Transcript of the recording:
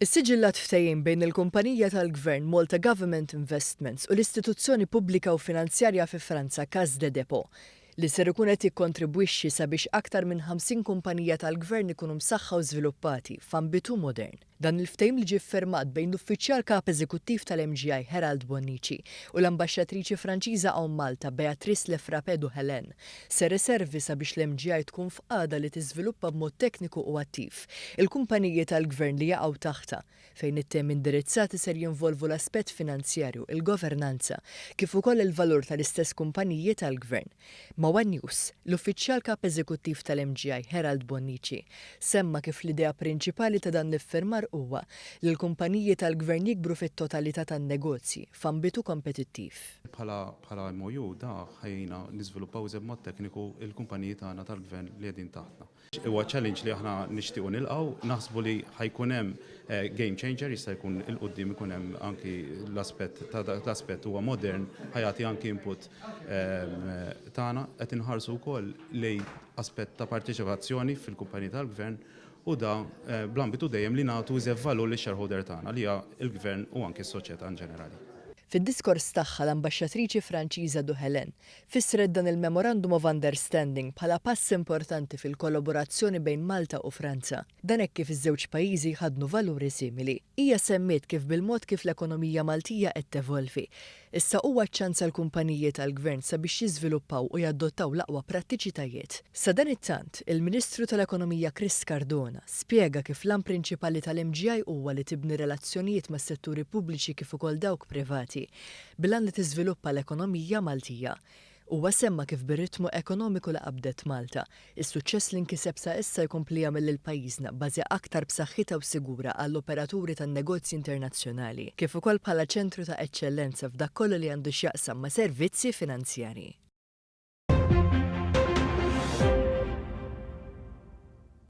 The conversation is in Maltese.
Issiġillat ftehim bejn il-kumpanija tal-Gvern Malta Government Investments u l-istituzzjoni pubblika u finanzjarja fi Franza Caisse des Dépôts, li ser ikun qed jikkontribwixxi sabiex aktar minn 50 kumpanija tal-Gvern ikunu msaħħa u żviluppati f'ambitu modern. Dan il-ftehim li ġie ffirmat bejn l-Uffiċjal Kap Eżekuttiv tal-MGI Herald Bonnici u l-Ambaxxatriċi Franċiża hawn Malta Béatrice Lefrappé du Hélène ser iservi sabiex l-MGI tkun f'qagħda li tiżviluppa b'mod tekniku u attiv il-kumpaniji tal-Gvern li jaqgħu taħtha, fejn it-temi indirizzati ser jinvolvu l-aspett finanzjarju, il-governanza, kif ukoll il-valur tal-istess kumpaniji tal-Gvern. Ma' one News, l-Uffiċjal Kap Eżekuttiv tal-MGI Herald Bonnici semma kif l-idea prinċipali ta' dan l-iffirmar huwa li l-kumpaniji tal-Gvern jikbru fit-totalità tan-negozji f'ambitu kompetittiv. Bħala bħala MOU da ħa jgħinna niżviluppaw iżjed b'mod tekniku l-kumpaniji tagħna tal-Gvern li qegħdin taħtna. Huwa challenge li aħna nixtiequ nilqgħu, naħsbu li ħa jkun hemm game changer, jista' jkun 'il quddiem ikun hemm anki l-aspett ta' dak l-aspett huwa modern, ħa jagħti anki input tagħna. Qed inħarsu wkoll lejn aspett ta' parteċipazzjoni fil-kumpaniji tal-Gvern u da bl-ambitu dejjem li nagħtu iżjed valur lix-shareholder tagħna li hija l-Gvern u anki s-soċjetà in ġenerali. Fid-diskors tagħha l-Ambaxxatriċi Franċiża Du Hélène fissret dan il-Memorandum of Understanding bħala pass importanti fil-kollaborazzjoni bejn Malta u Franza. Dan hekk kif iż-żewġ pajjiżi jħaddnu valuri simili. Hija semmiet kif bil-mod kif l-ekonomija Maltija qed tevolvi, issa huwa ċ-ċans għall-kumpaniji tal-Gvern sabiex jiżviluppaw u jadottaw l-aqwa prattiċitajiet. Sadanittant, il-Ministru tal-Ekonomija Chris Cardona spjega kif l-għan prinċipali tal-MGI huwa li tibni relazzjonijiet mas-setturi pubbliċi kif ukoll dawk privati bil-għan li tiżviluppa l-ekonomija Maltija. Huwa semma kif bir-ritmu ekonomiku li qabdet Malta, is-suċċess li nkiseb sa issa jkompli jagħmel lil pajjiżna bażi aktar b'saħħitha u sigura għall-operaturi tan-negozji internazzjonali, kif ukoll bħala ċentru ta' eċċellenza f'dak kollu li għandu x'jaqsam ma' servizzi finanzjarji.